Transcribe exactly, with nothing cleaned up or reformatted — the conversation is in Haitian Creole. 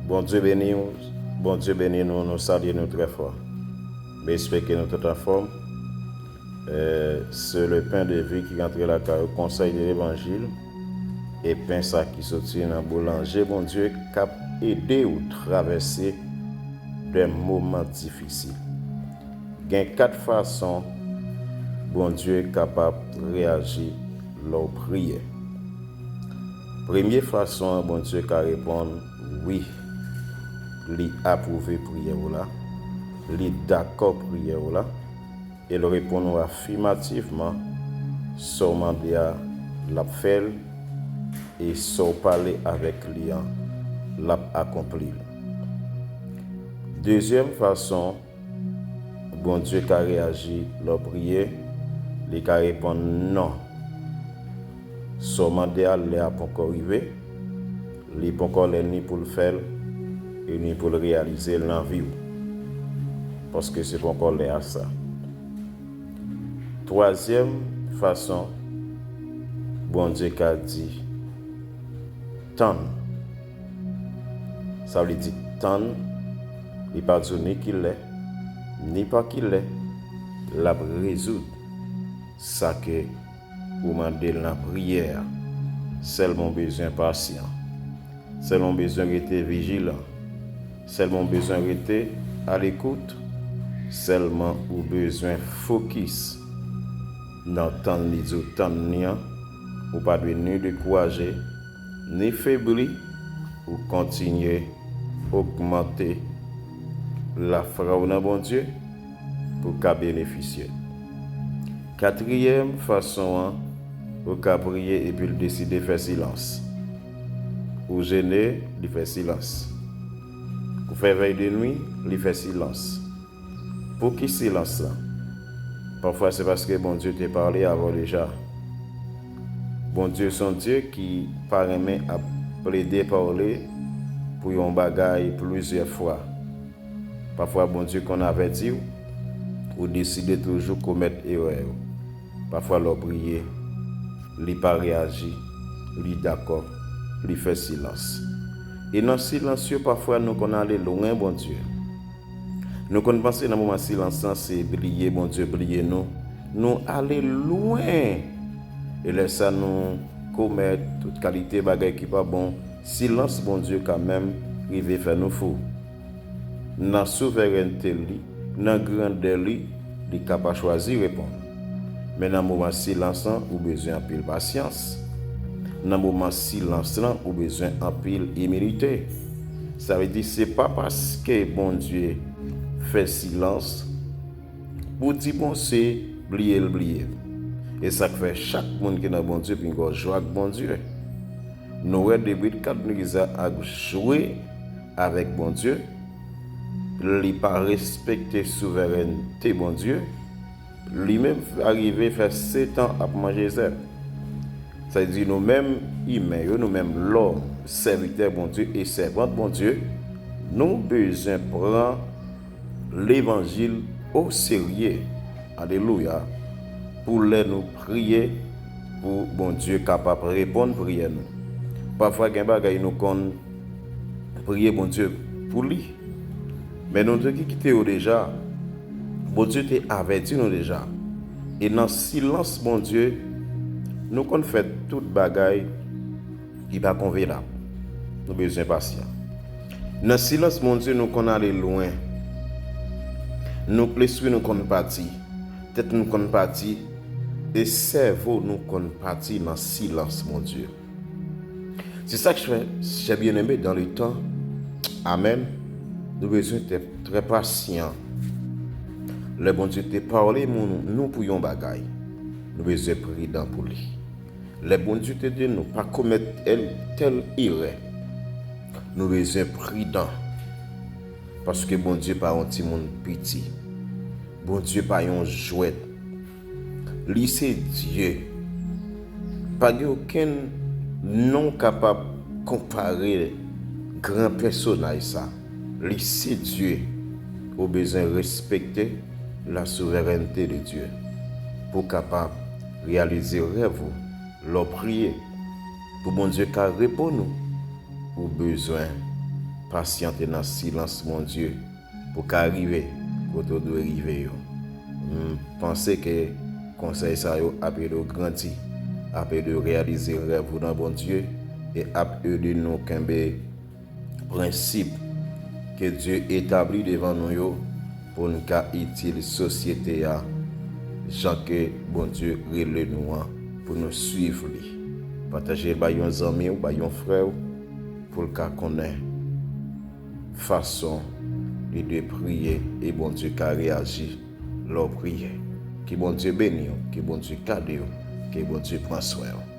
Bondye beni w, Bondye beni nou, nou salye nou trè fò. M espere ke nou tout anfòm. Euh, se le pen de vi ki rantre lakay ou, konsèy de levanjil, e pen sa ki soti nan boulanje Bondye k ap ede w travèse de moman difisil. Gen kat fason Bondye kapab reyaji lè w priye. Premye fason an, Bondye ka reponn wi. Li apwouve priyè w la, li dakò priyè w la, e l reponn ou afimativman. Sa w mande a, l ap fè l, e sa w pale avèk li an, l ap akonpli l. Dezyèm fason Bondye ka reyaji lè w priye, li ka reponn non. Sa w mande a, lè a poko rive, li poko lè ni pou l fè l, e ni pou l reyalize l nan vi w. Paske se poko lè a sa. Twazyèm fason Bondye ka di, tann. Sa vle di tann, li pa di w ni kilè, ni pa kilè l ap rezoud sa ke ou mande l nan priyè a. Sèlman w bezwen pasyan. Sèlman w bezwen rete vijilan. Sèlman w bezwen rete alekout. Sèlman ou bezwen fokis nan tann li di w tann li an. Ou pa dwe ni dekouraje, ni febli. Ou kontinye ogmante lafwa w nan Bondye pou w ka benefisye. Katriyèm fason an, ou ka priye epi l deside fè silans. Ou jene, li fè silans. Ou fè vèy de nwi, li fè silans. Pou ki silans lan? Pafwa se paske Bondye te pale avè w deja. Bondye se yon Dye ki pa renmen ap plede pale pou yon bagay plizyè fwa. Pafwa Bondye konn avèti w, ou deside toujou komèt erè yo. Pafwa lè w priye, li pa reyaji, li dakò, li fè silans. E nan silans yo, pafwa nou konn ale lwen Bondye. Nou konn panse nan moman silans lan se bliye Bondye, bliye nou. Nou ale lwen. E lè sa nou komèt tout kalite bagay ki pa bon, silans Bondye ka menm rive fè nou fou. Nan souverènte li, nan grandè li, li ka pa chwazi reponn. Men nan moman silans lan, ou bezwen anpil pasyans. Nan moman silans lan, ou bezwen anpil imilite. Sa vle di, se pa paske Bondye fè silans pou di bon se bliye l bliye l. E sa k fè chak moun ki nan Bondye pinga w jwe ak Bondye. Nou wè debit kat Moyiz la ap jwe avèk Bondye, li pa respekte souverènte Bondye, li menm arive fè setan ap manje zèb. Sa vle di nou menm imen yo, nou menm lòm, sèvitè Bondye e sèvant Bondye, nou bezwen pran levanjil oserye. Alelouya. Pou lè nou priye, pou Bondye kapab reponn priyè nou. Pafwa gen bagay nou konn priye Bondye pou li. Men nou te kite yo deja. Bondye te avèti nou deja. E nan silans Bondye, nou konn fè tout bagay ki pa konvenab. Nou bezwen pasyan. Nan silans Bondye, nou konn ale lwen. Nou, lespri nou konn pati. Tèt nou konn pati. E sèvo nou konn pati nan silans Bondye. Se sa k fè, chè byeneme, dans le temps, amèn, nou bezwen te trè pasyan. Lè Bondye te pale moun nou pou yon bagay, nou bezwen pridan pou li. Lè Bondye te di nou pa komèt tèl, tèl erè, nou bezwen pridan. Paske Bondye pa yon timoun piti. Bondye pa yon jwèt. Li se Dye. Pa gen okenn non kapab konpare gran pèsonaj sa. Li se Dye. Ou bezwen respekte la souverènte de Dye pou w kapab reyalize rèv ou. Lè w priye pou Bondye ka reponn ou, ou bezwen pasyante nan silans Bondye pou ka rive kote w dwe rive yo. M panse ke konsèy sa yo ap ede w grandi, ap ede w reyalize rèv ou nan Bondye, e ap ede nou kenbe prensip ke Dye etabli devan nou yo pou n ka itil sosyete a jan ke Bondye rele nou an pou nou swiv li. Pataje l bay yon zanmi w, bay yon frè w, pou l ka konnen fason li dwe priye e Bondye ka reyaji lè w priye. Ke Bondye beni w, ke Bondye gade w, ke Bondye pran swen w.